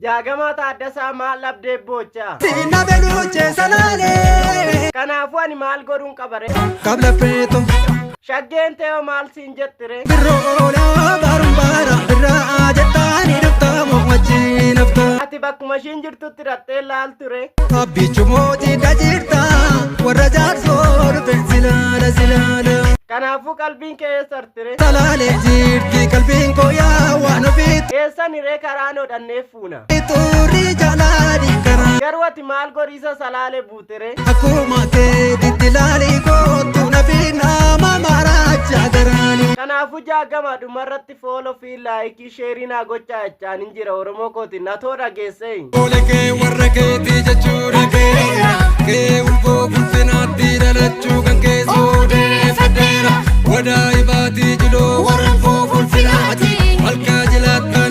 Jaagamaa Taaddasaa maal dhabdee boochaa? Siinna beluuchee salaalee. Kanaafuu ani maal godhuun qabare? Qabla feetu. Shaggeen tee'oo maal siin jettire? Birroolaa barumbaara birraa jettaanii dhuftamu wajjin hafta. Ati bakkuma ishiin jirtutti hidhattee laalture. Abbichu mootii dajirta warra jaarsoo dhufe silaala silaala. Kanaafuu qalbiin kee eessa artire? Salaalee jirti qalbiin koo yaa waan ofiitti Eessan hiree karaa nodhannee fuuna? Xurii jaalaa karaa. Garuu ati maal godhiisa salaalee buutere? Akkuma keetitti laalii kootu nafi nama maraachaa garaani. Kanaafuu Jaagama dhumarratti follow fi like share naa gochaa jechaan hin jira Oromoo kooti natoo dhageessee. Oole kee warra keetii jechuudha keera. Kee ulfoo fulfinaatti dhalachuu kan kee soodeeffadheera. Wadaa ibaatii jiloo warra ulfoo fulfinaati. Malkaa jilaattaan.